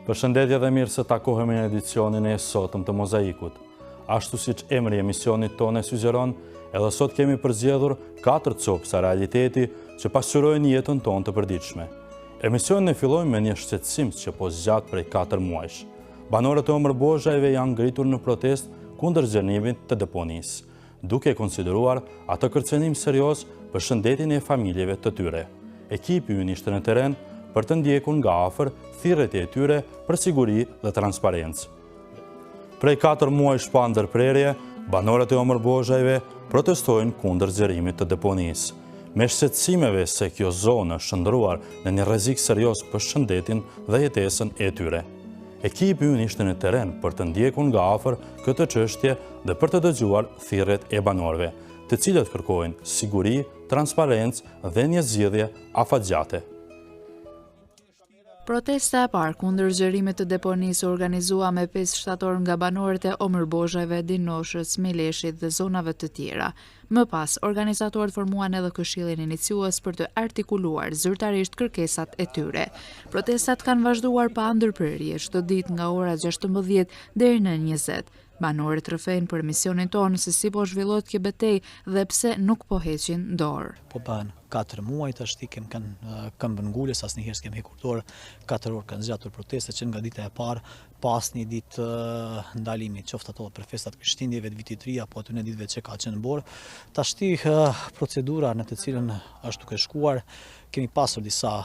Përshëndetje dhe mirë se takohemi në edicionin e sotëm të Mozaikut. Ashtu siç emri i emisionit tonë e sugjeron, edhe sot kemi përzgjedhur 4 copëza realiteti që pasqyrojnë jetën tonë të përditshme. Emisionin e fillojmë me një shqetësim që po zgjat prej 4 muajsh. Banorët e Omërbozhajve janë ngritur në protestë kundër zgjerimit të deponisë, duke e konsideruar atë kërcënim serioz për shëndetin e familjeve të tyre. Ekipi ynë ishte në terren për të ndjekur nga afër thirrjet e tyre për siguri dhe transparencë. Prej 4 muajsh pa ndërprerje, banorët e Omërbozhajve protestojnë kundër zgjerimit të deponisë. Me shqetësimeve se kjo zonë është shndërruar në një rrezik serioz për shëndetin dhe jetesën e tyre. Ekipi ynë ishte në terren për të ndjekur nga afër këtë çështje dhe për të dëgjuar thirrjet e banorëve, të cilët kërkojnë siguri, transparencë dhe një zgjidhje afatgjate. Protesta e parë kundër zgjerimit të deponisë u organizua me 5 shtator nga banorët e Omërbozhajve, Dinoshës, Mileshit dhe zonave të tjera. Më pas, organizatorët formuan edhe këshillin iniciues për të artikuluar zyrtarisht kërkesat e tyre. Protestat kanë vazhduar pa ndërprerje çdo ditë nga ora 16 deri në 20. Banorët rrëfejnë për emisionin tonë se si po zhvillohet kjo betejë dhe pse nuk po heqin dorë. Po bëhen 4 muaj tashti kem kanë këmbëngulës, asnjëherë s'kem hekur dorë, 4 orë kanë zgjatur protestat që nga dita e parë, pa asnjë ditë ndalimi, qoftë ato për festat Krishtlindjeve, të Vitit të Ri apo atyre ditëve që ka qenë borë. Tashti procedura në të cilën është duke shkuar, kemi pasur disa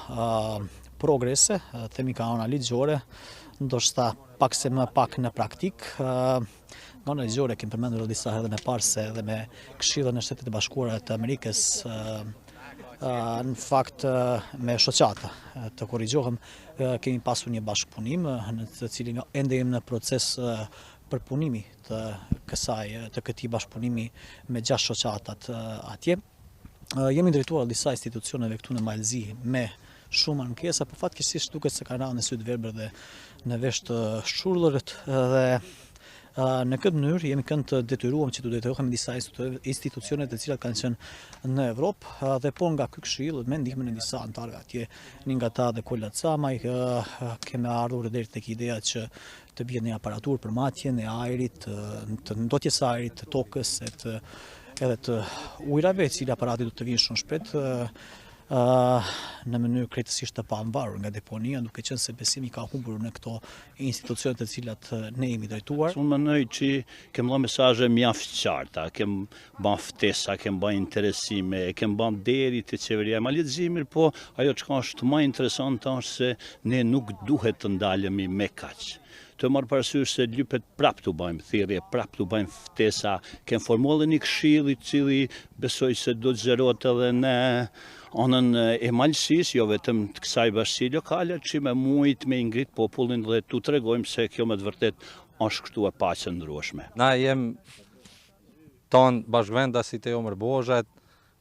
progrese, themi nga ana ligjore, ndoshta pak se më pak në praktikë. Nga ana ligjore kemi përmendur edhe disa herë më parë se edhe me Këshillin e Shteteve të Bashkuara të Amerikës në fakt me shoqata të korrigjohem kemi pasur një bashkëpunim në të cilin ende jemi në proces përpunimi të kësaj të këtij bashkëpunimi me gjashtë shoqatat atje. Jemi drejtuar disa institucioneve këtu në Mal të Zi me shumë ankesa, por fatkeqësisht duket se kanë rënë në sy të verbër dhe në vesh të shurdhër dhe në këtë mënyrë jemi kënë të detyruam që të drejtohemi disa institucione të cilat kanë qenë në Evropë dhe po nga ky këshill me ndihmën e disa anëtarëve atje, një nga ta dhe Kola Camaj, kemi ardhur deri tek ideja që të bie një aparaturë për matjen e ajrit, të ndotjes së ajrit, të tokës e të edhe të ujrave, i cili aparati do të vinë shumë shpejt në mënyrë krejtësisht të pavarur nga deponia, duke qenë se besimi ka humbur në këto institucione të cilat ne jemi drejtuar. Unë mendoj që kem dhënë mesazhe mjaft qarta, kem ba ftesa, kem ba interesime, kem ba deri te qeveria e Malit të Zi, mirëpo ajo çka është më interesante është se ne nuk duhet të ndalemi me kaq. Të marrë parasysh se lypet prap të bëjmë thirrje, prap të bëjmë ftesa, kem formuar edhe një këshill i cili besoj se do të zgjerohet edhe në anën e Malësisë, jo vetëm të kësaj bashkësie lokale, që me mujt me ngrit popullin dhe t'u tregojmë se kjo me të vërtet është kështu e paqëndrueshme. Na jem tanë bashkëvendasit e Omërbozhajt,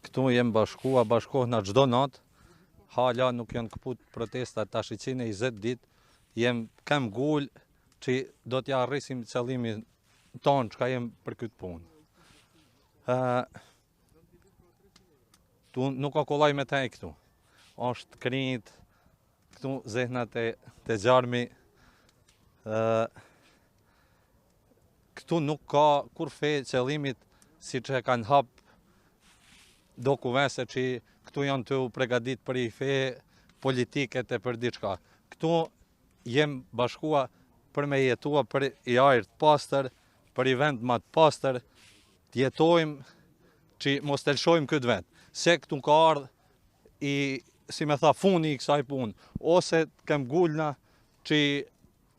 këtu jem bashkua, bashkohna çdo natë, hala nuk janë këput protestat tash 120 ditë, jem këmbgul që do t'ja arrisim qëllimin tonë çka jem për këtë punë. Uh, tu nuk ka kollaj me te këtu. është krejt këtu zehnat e të gjarmi. Uh, këtu nuk ka kurrfar qëllimit si që e kanë hap do kuvese që këtu janë tu u pregadit për i fe politike e për diçka. Këtu jem bashkua për me jetua për i ajër të pastër, për i vend ma të pastër, të jetojmë që mos të lëshojmë këtë vend. Se këtu ka ardhë i, si me tha, funi i kësaj punë, ose të këmbgulna që të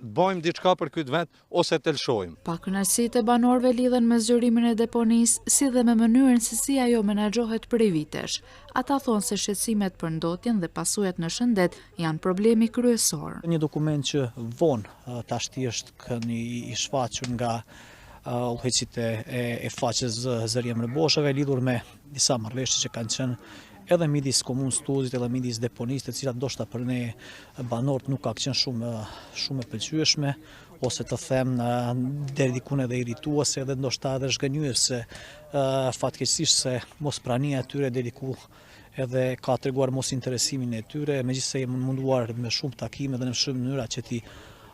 bëjmë diçka për këtë vend ose të lëshojmë. Pakënaqësitë e banorëve lidhen me zgjerimin e deponisë, si dhe me mënyrën se si ajo menaxhohet prej vitesh. Ata thonë se shqetësimet për ndotjen dhe pasojat në shëndet janë problemi kryesor. Një dokument që vonë tashti është kënë i shfaqur nga udhëheqësit e, e faqes Zëri i Omërbozhajve lidhur me disa marrëveshje që kanë qenë edhe midis komunës Tuzit edhe midis deponisë, të cilat ndoshta për ne banorët nuk ka qenë shumë shumë e pëlqyeshme ose të them deri dikun edhe irrituese edhe ndoshta edhe zhgënjyese fatkeqësisht se mosprania e tyre deri diku edhe ka treguar mos interesimin e tyre, megjithëse jemi munduar me shumë takime dhe në shumë mënyra që t'i.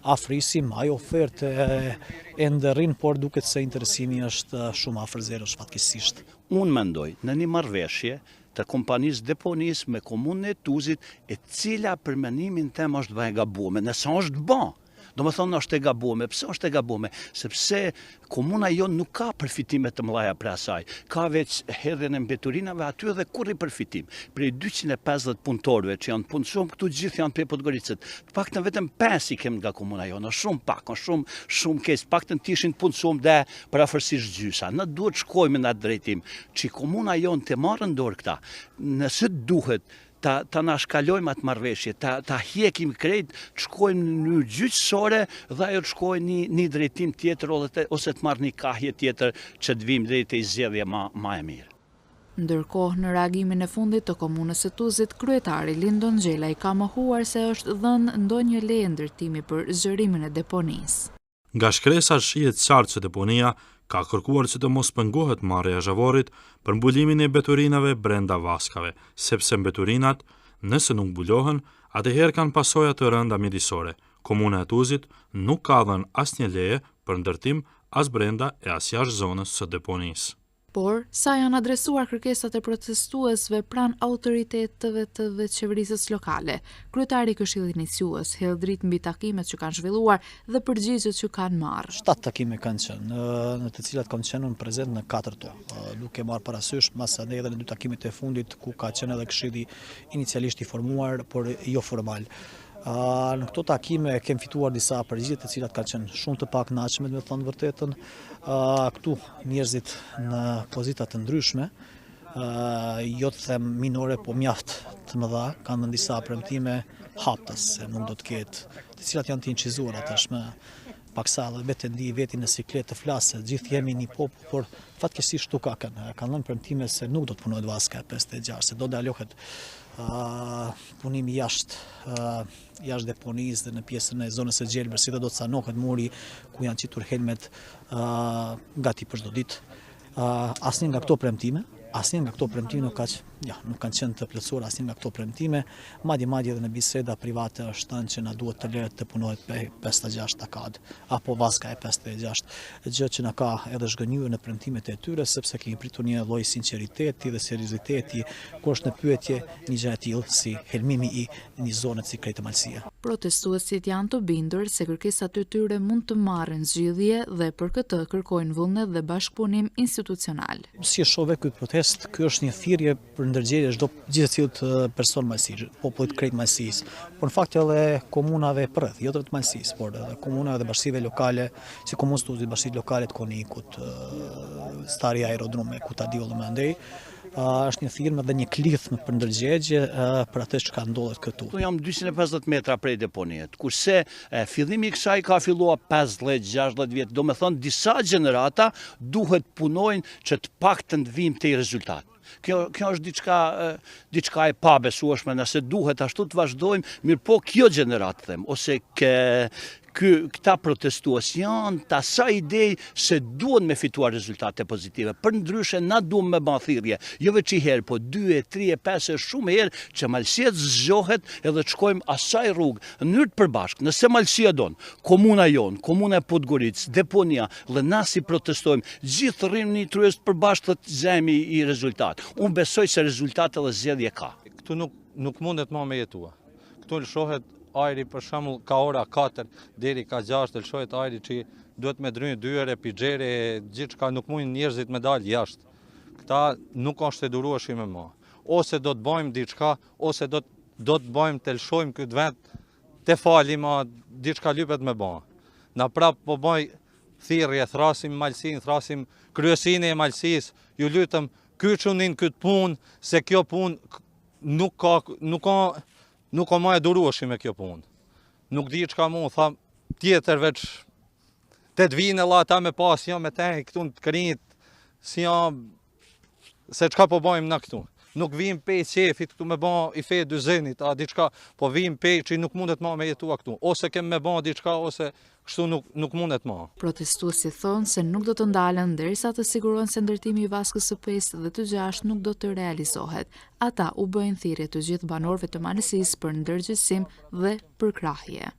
afrisim, ajo ofertë ende rrin, por duket se interesimi është shumë afër zeros fatkeqësisht. Unë mendoj në një marrëveshje të kompanisë deponisë me komunën e Tuzit, e cila për mendimin tem është ba e gabume, nëse është ba, Domethonë është e gabume. Pse është e gabume? Sepse komuna jonë nuk ka përfitime të mëdha prej asaj. Ka veç hedhjen e mbeturinave aty edhe kurrë përfitim. Prej 250 punëtorëve që janë punësuar këtu gjithë janë prej Podgoricës. Të paktën vetëm 5 i kem nga komuna jonë. Është shumë pak, është shumë shumë keq. Të paktën të ishin të punësuar dhe përafërsisht gjysa. Na duhet të shkojmë në atë drejtim që komuna jonë të marrë në dorë këta. Nëse duhet ta ta anashkalojmë atë marrëveshje, ta ta hjekim krejt, të shkojmë në mënyrë gjyqësore dhe ajo të shkojë në një drejtim tjetër ose të, ose të marrë një kahje tjetër që të vijmë deri te zgjedhja ma ma e mirë. Ndërkohë, në reagimin e fundit të Komunës së Tuzit, kryetari Lindon Gjelaj ka mohuar se është dhënë ndonjë leje ndërtimi për zgjerimin e deponisë. Nga shkresa shihet qartë se deponia ka kërkuar që të mos pengohet marrja e zhavorrit për mbulimin e mbeturinave brenda vaskave, sepse mbeturinat, nëse nuk mbulohen, atëherë kanë pasoja të rënda mjedisore. Komuna e Tuzit nuk ka dhënë asnjë leje për ndërtim as brenda e as jashtë zonës së deponisë. Por, sa janë adresuar kërkesat e protestuesve pranë autoriteteve të vetëqeverisjes lokale? Kryetari i Këshillit Iniciues hedh dritë mbi takimet që kanë zhvilluar dhe përgjigjet që kanë marrë. Shtatë takime kanë qenë, në të cilat kam qenë unë prezent në katër to, duke marrë parasysh masanej edhe në dy takimet e fundit ku ka qenë edhe këshilli inicialisht i formuar, por jo formal. Në këto takime kem fituar disa përgjigje të cilat kanë qenë shumë të pakënaqshme, me thënë vërtetën. Këtu njerëzit në pozita të ndryshme, jo të them minore, po mjaft të mëdha, kanë dhënë disa premtime haptas se nuk do të ketë, të cilat janë të incizuara tashmë paksa edhe vetë ndi veten në siklet të flasë, gjithë jemi një popull, por fatkeqësisht kështu ka kanë, kanë dhënë premtime se nuk do të punohet vaska e 56, se do ndalohet punimi jashtë jashtë deponisë dhe në pjesën e zonës së gjelbër, si dhe do të sanohet muri ku janë qitur helmet gati për çdo ditë. Asnjë nga këto premtime, asnjë nga këto premtime nuk ka ja, nuk kanë qenë të plotësuara asnjë nga këto premtime, madje madje edhe në biseda private është thënë që na duhet të lëhet të punohet 56 kad apo vaska e 56, gjë që na ka edhe zhgënjyer në premtimet e tyre sepse kemi pritur një lloj sinqeriteti dhe serioziteti kur është në pyetje një gjë e tillë si helmimi i një zone si krejt Malësia. Protestuesit janë të bindur se kërkesat e tyre mund të marrin zgjidhje dhe për këtë kërkojnë vullnet dhe bashkëpunim institucional. Si e shoh vetë këtë protestë, ky është një thirrje për ndërgjegje çdo gjithsecilit person Malësi, popullit krejt Malësisë, por në fakt edhe komunave përreth, jo vetëm Malësisë, por edhe komunave dhe bashkësive lokale, si komunës Tuzit, bashkësitë lokale të Konikut, Stari Aerodrom e ku ta di unë më andej, është një thirrje dhe një klithmë për ndërgjegje për atë çka ndodhet këtu. Këtu jam 250 metra prej deponiet, kurse fillimi i kësaj ka fillua 50-60 vjet, domethonë disa gjenerata duhet punojnë që të paktën të vijmë te rezultat. Kjo, kjo është diçka, diçka e pabesueshme, nëse duhet ashtu të vazhdojmë, mirëpo kjo gjeneratë, them, ose ke, ky, këta protestues janë të asaj idej se duhen me fituar rezultate pozitive. Përndryshe, na duhem me ba thirrje, jo veç i herë, po 2 e 3 e 5 e shumë herë, që Malësia të zgjohet edhe të shkojmë asaj rrugë, në mënyrë të përbashkët, nëse Malësia don, komuna jonë, komuna e Podgoricës, deponia, dhe na si protestojmë, gjithë rrimë një tryezë të përbashkët dhe të zemi i rezultat. Unë besoj se rezultat edhe zgjedhje ka. Këtu nuk, nuk mundet ma me jetua. Këtu lëshohet ajri për shembull ka ora 4 deri ka 6 lëshohet ajri që duhet me dry dyer e pixhere e gjithçka nuk mundin njerëzit me dalë jashtë. Këta nuk është e durueshme ma. Ose do të bëjmë diçka, ose do të do të bëjmë të lëshojmë këtë vend të falim a diçka lypet me ba. Na prap po bëj thirrje, thrasim Malësinë, thrasim kryesinë e Malësisë, ju lytëm kyçuni n'këtë punë, se kjo punë nuk ka, nuk ka, nuk ka ma e durueshme kjo punë. Nuk di çka mu, tha tjetër veç të të vinë edhe ata me pas, jo me te, këtu në të krit, si jo, se çka po bajmë na këtu. Nuk vijmë pej qefit këtu me ba i fe dyzenit, a diçka, po vijmë pej që nuk mundet ma me jetua këtu. Ose kem me ba diçka, ose kështu nuk, nuk mundet ma. Protestuesit thonë se nuk do të ndalen derisa të sigurohen se ndërtimi i vaskës së pestë dhe të gjashtë nuk do të realizohet. Ata u bëjnë thirrje të gjithë banorëve të Malësisë për ndërgjegjësim dhe përkrahje.